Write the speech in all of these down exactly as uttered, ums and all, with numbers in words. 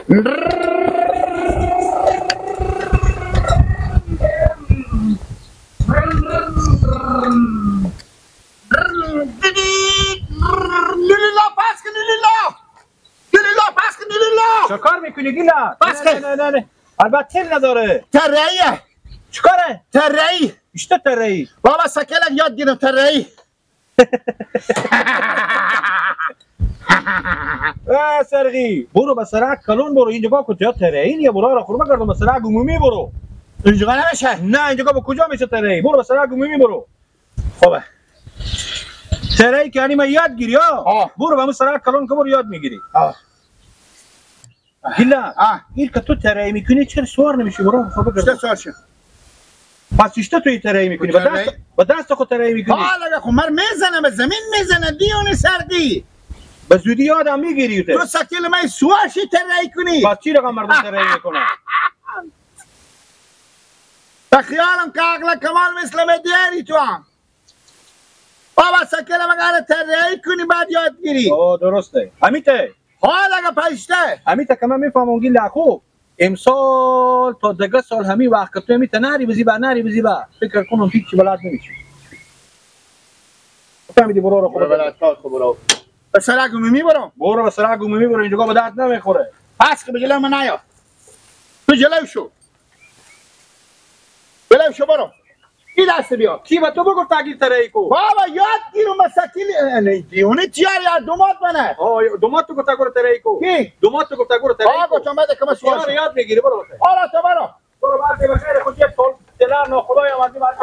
لیلا، پس کن، لیلا. لیلا، پس کن، لیلا. چه کار می‌کنی، گیلا؟ پس نه، کن. نه، نه، نه، نه. البته تل نداره. تره‌ایه. چیکاره؟ تره‌ای. ایشته تره‌ای. بابا، سکلک یاد گیرم تره‌ای. اه، سرگی، برو به سرک کلون برو، اینجا با کجا تره‌ای نیه، برو را خورما گردم، به سرک عمومی برو. اینجا نمیشه. نه، اینجا به کجا می‌شه تره‌ای؟ برو به سرک عمومی برو. خوبه. تره‌ای که یعنی ما یاد گیری، ها؟ آه. برو به همون سرک کلون که برو یاد می‌گیری. آه. گیلا، آه. این که تو تره‌ای می‌کنی، چرا سوار نمی‌شی؟ برو، خب بگرد. چه سوار شم؟ پس چیشته توی تره‌ای می‌کنی؟ با تره‌ای؟ دست، با دست خود تره‌ای می‌کنی؟ حالا خو مر می‌زنه، به زمین می‌زنه، دیونی سردی. به زودی آدم می‌گیری تو. تو سکیل من سوار شی تره‌ای کنی. پس چی رقم مردم تره‌ای می‌کنه؟ به خیالم که عقل کمال مثل من دیاری تو هم. بابا، سکل مگه تره‌ای کنی، بعد یاد گیری. آه، درسته. همیته. حال اگه پشته. همیته که من می‌فهمم گیلا خو. امسال تا دگه سال همی وقت که تو همیته نری بزی با، نری بزی با. فکر کنم هیچ چی بلد نمیشی. فهمیدی؟ برو رو خود. برو بلد کار خو برو. به سرک عمومی برو. برو به سرک عمومی برو، اینجا به درد نمیخوره. پس که به جلو من نیا. تو جلو شو. جلو شو برو. این دست بیا. کی به تو بگفت اگه تره‌ای کو؟ بابا، یاد گیرم مسکیل. اه، نه، دیونه تیار یا دومات بنه. آه، دومات تو گفت اگه تره‌ای کو؟ کی؟ دومات تو گفت اگه تره‌ای کو؟ آه، گفتم بعد که من سوار تیار شم. یاد می‌گیری، برو بخیر. حالا تو برو. برو، بعد به خیر خود یه سال دلار ناخدای آمدی بعد.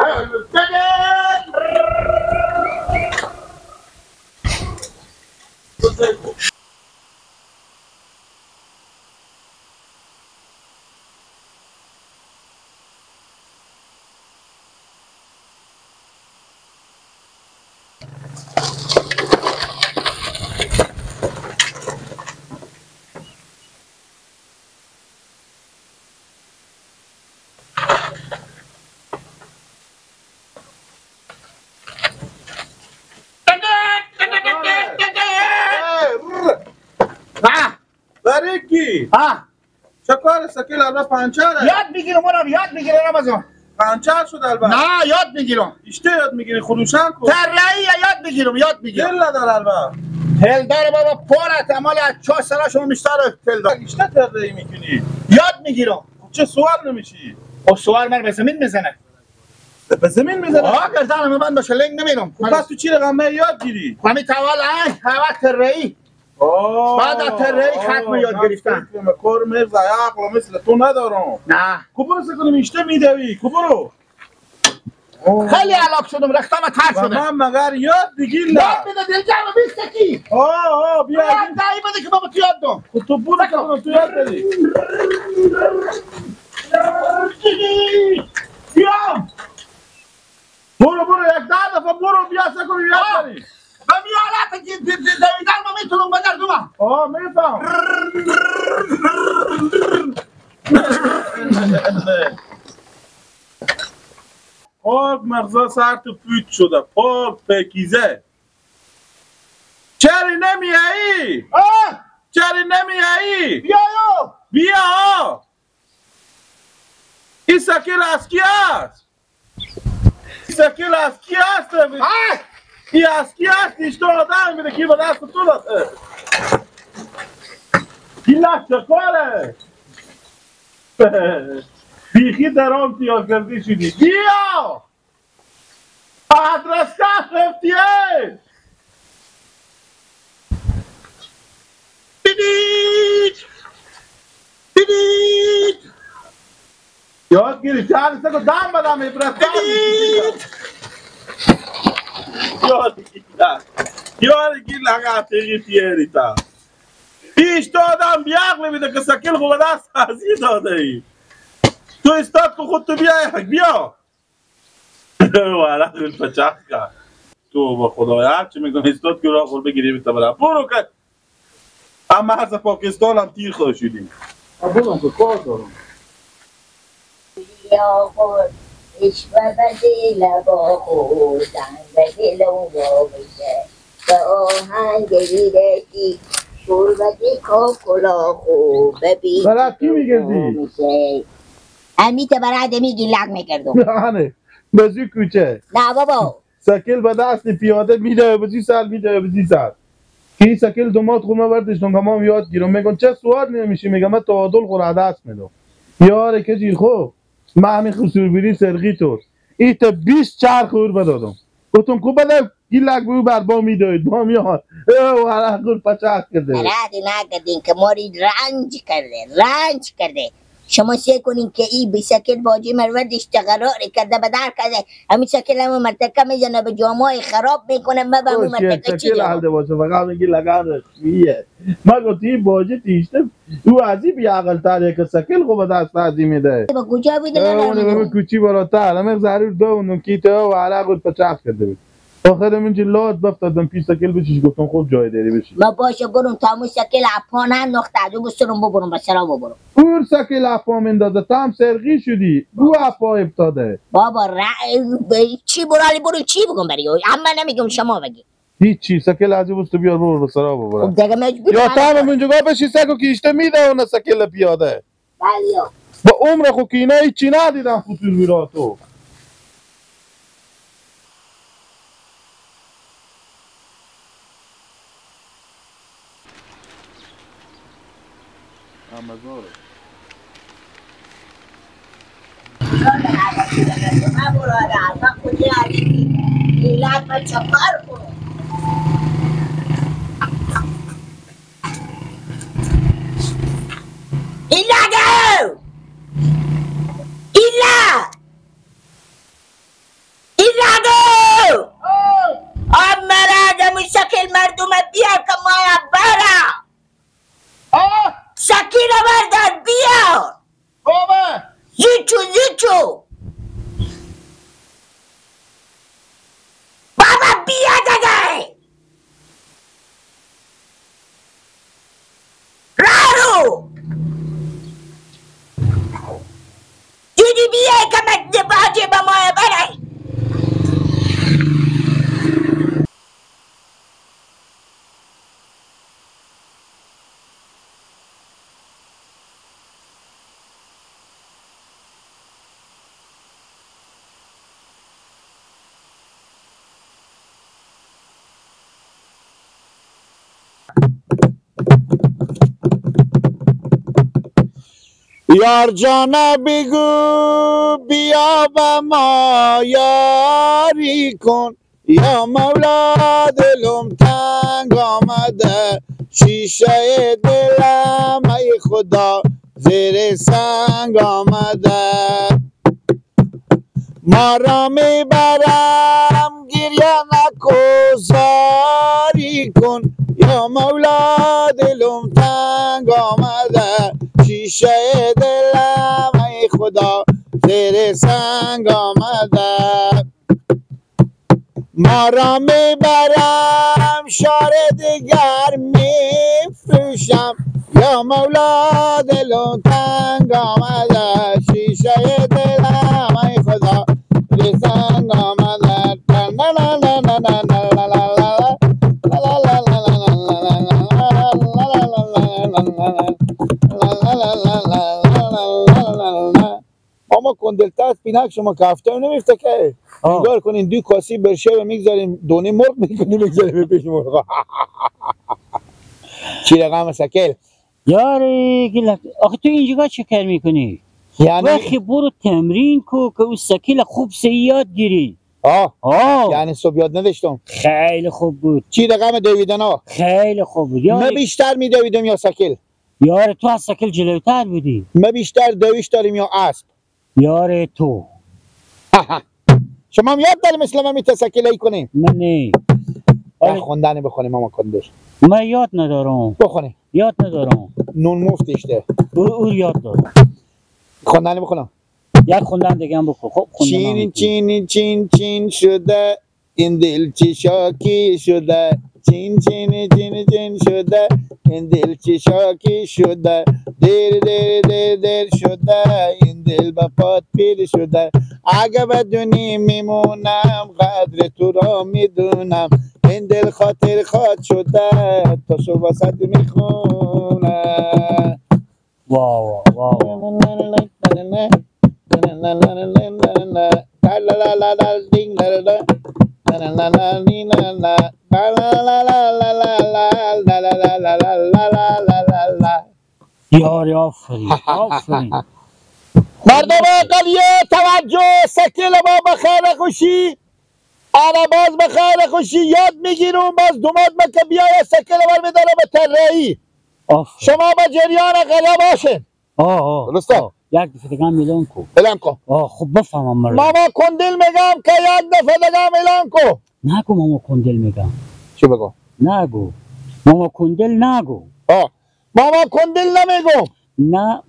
ها. برگی. ها. چه کار سکیل البته پنچره. یاد می‌گیرم، اونم یاد می‌گیرم، رمضان. پنچر شد البته. نه، یاد می‌گیرم. اشته یاد می‌گیری، خروشن کو. تره‌ای یاد می‌گیرم، یاد می‌گیرم. تل نداره البته. تل داره بابا، پاره، احتمال از چهار سال شما بیشتر تل داره. اشته تره‌ای می‌کنی. یاد می‌گیرم. خب چه سوار نمیشی؟ خب سوار من به زمین می‌زنه. به زمین می‌زنه؟ آه، گردن من بند باشه، لنگ نمیرم. خب پس تو چی رقم یاد گیری؟ خب همین تاوال، اه، تاوال تره‌ای. آه، بعد از تره‌ای آه، ختم یاد گرفتن. فکر کار مغز عقل مثل تو ندارم. نه. کو برو سه کنم اشته می‌دوی، کو برو. آه. خیلی هلاک شدم، رختم تر شده. من مگر یاد بگیر نه. یاد بده، دل جمع بیست کی. آه، آه، بیا. یاد دهی بده که بابا تو یاد دم. خب تو برو سه کنم تو یاد بدی. بیا. برو، برو، یک ده دفعه برو، بیا سه کنم یاد بدی. به می حالت که د-، د-، دویدن ما می‌تونم بگردم. آه، می‌فهم. پاک مغزا سر تو پوچ شده، پاک پکیزه. چری نمیایی؟ آه! چری نمیایی؟ بیا یو! بیا! این سکیل از کی است؟ این سکیل از کی است؟ آه! این از کی است؟ اشته آدم می‌ده کی به دست تو داده. این لحظه کاره. بیخی درام تیار کردی شدی. بیا! آدرس کار رفتیه. دیدید! دیدید! یاد گیری، چند سه کو دام بدم عبرت دار. دیدید! یاد گیری. یاد گیری لگا تیگی تیری تا. پیش تو آدم بیاق نمیده که سکیل خو به دست ازی داده ای. تو استاد کو خود تو بیا، بیا. والا دل پچاخ کرد. تو با خدایا، هر چی می‌گم استاد که راه خور بگیری، بیتا برا. برو که اما از پاکستان هم تیر خواهد شدیم. آه، برو که کار دارم. یا خود، عشق به دل با خود، زنگ به دل او بشه. به آهنگ ویرکی. تربتی کاکلا خوبه بی. برای کی می‌گردی؟ امی ته برای ده می‌گی لق می‌کردم. نه، بزی کوچه. نه بابا. سکل به دست پیاده می‌ره، بزی سر می‌ره، بزی سر. کی سکل دومات خو من برداشتم که ما هم یاد گیرم. می‌گن چه سوار نمی‌شی؟ می‌گم من تعادل خو را دست می‌دم. یاره که جیر خو. من همی خسور بیری سرگی تو. ای تا بیست چرخ اور بدادم. گفتم کو بده گیلک بو بر با می‌دوید، با می‌آمد. اه، ورق گل پچخ کرده. رد نکردین که ما ری رنج کرده، رنج کرده. شما سعی کنین که ای بی سکل باجی مروردش تقرار کرده، به در کرده. همین سکل همون مرتکه می‌زنه، به جامای خراب می‌کنه، ما به همون باشه، مرتکه چی سکل جواب؟ حل ده باشه، فقط میگی لگن رشویه. ما گفتی این باجی تیشته، او از این بی‌عقل‌تره که سکل خو به دست از این می‌ده. به کجا بده اه، اونه نمی‌دونم. به کوچی بالاتر، همه ضرور دو اونو کی تو و عرق رو پچخ کرده بود. آخر من چی لات بفتادم پیش سکل بشیش، گفتم خب جای داری بشی. ما باشه برم تا همون سکل اپا نه نقطه از او بسرم ببرم به سرا ببرم. اور سکل اپا مندازه، تا هم سرگی شدی، او اپا افتاده. بابا ر-، ب-، چی برالی برو چی بگم بری؟ اما نمی‌گم شما بگی. هیچی، سکل از این بست بیار برو به سرا ببره. خب دیگه مجبور یا من تا هم اونجا بشی سکو کیشته می‌ده اون سکل پیاده. بله. با عمر خو کینه هیچی ندیدم خطور بیرا تو. ایلا گو! ایلا! ایلا گو! آ مرا ده مشکل مردم بیار که مایا برا! آه! سکینه بردار، بیا! بابا! زیچو، زیچو! بابا، بیا دگه! رارو! دیدی بیا که من باجه با مایه برای! یار جانا بگو بیا با ما یاری کن. یا مولا، دلم تنگ آمده، شیشهٔ دلم ای خدا زیر سنگ آمده. ما را می‌برم گریه نکو زاری کن، یا مولا، دلم تنگ آمده، شیشهٔ دلم ای خدا زیر سنگ آمده. ما را می‌برم شهر دیگر می‌فروشم، یا مولا، دلم تنگ آمده، شیشهٔ دلم ای خدا زیر سنگ آمده. آما کن دلتنگ پینک شما که هفته نمیفته که. آه. انگار کنین دو کاسی برشوه می‌گذاریم، دونه مرغ می‌کنیم می‌گذاریم به پیش مرغ. چی رقم سکل؟ یار گلک، آخه تو اینجا چه کار می‌کنی؟ یعنی وقتی برو تمرین کو که او سکل خوب سه یاد گیری. آه. آه. یعنی صبح یاد نداشتم. خیلی خوب بود. چی رقم دویدن ها؟ خیلی خوب بود. یار من بیشتر می‌دویدم یا سکل؟ یار تو از سکل جلوتر بودی. من بیشتر دویش داریم یا اسب؟ یار تو. آها. شما هم یاد داری مثل من می‌تسکیله‌ای کنیم؟ من نه. یا آره. خوندن بخونیم ماما کندش. من یاد ندارم. بخونیم. یاد ندارم. نون مفت اشته. او، او یاد دارم. خوندن بخونم. یک خوندن دیگه هم بخون. خب، خوندن هم چین، بخون. چین، چین، چین شده. این دل چی شاکی شده، چین چین چین چین شده، این دل چی شاکی شده، دیر دیر دیر دیر شده، این دل به پات پیر شده. اگه بدونی میمونم، قدر تو را میدونم، این دل خاطر خواهد شده، تا صبح ساعت میخونه. واه، واه، واه، واه. یاری، آفرین، آفرین. مردم اقلیه توجه، سکل ما بخیر خوشی. آنا باز بخیر خوشی یاد می‌گیرم، باز دومات من که بیایه سکل بر می‌داره به طراحی. آفرین. شما به جریان غله باشین. آه، آه، درسته؟ آه. یک دفعه دیگه هم اعلان کو. اعلان کو. آه، خب بفهمم مردم. ماما کندل می‌گم که یک دفعه دیگه هم اعلان کو. نگو ماما کندل می‌گم. چی بگو؟ نگو. ماما کندل نگو. آه. ماما کندل نمی‌گم. نه.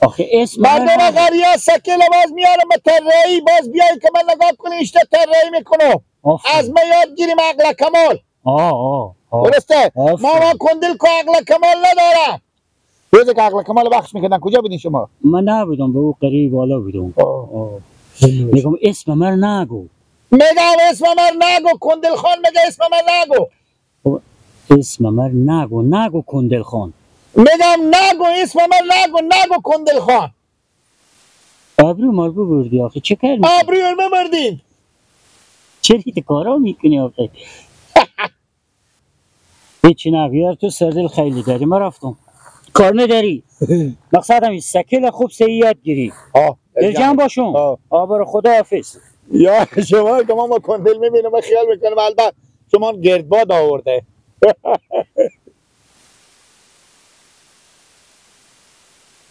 آخه اسم مردم غریه سکل باز میارم به طراحی، باز بیای که من نگاه کنی اشته طراحی می‌کنم. آفرین. از من یاد گیریم عقل کمال. آه، آه، آه. درسته؟ آفرین. ماما کندل که عقل کمال نداره. روزی که عقل کمال بخش می‌کردن کجا بودین شما؟ من نبودم، به او قریب حالا بودم. آه. آه. می‌گم اسم مر نگو. می‌گم اسم مر نگو، کندل خان می‌گه اسم مر نگو. خب، اسم مر نگو، نگو کندل خان. می‌گم نگو، اسم مر نگو، نگو کندل خان. آبرو مار ببردی آخه، چه کار می‌کنی؟ آبروی مر ببردیم. چرا این کارا می‌کنی آخه؟ هیچی نگو یار، تو سردل خیلی داری، من رفتم. کار نداری؟ مقصدم این سکل خوب سه یاد گیری. آه، دل جمع باشون. آه. آبر خدا حافظ. یا شما که ما، ما کندل می‌بینم، من خیال می‌کنم البته شما گردباد آورده.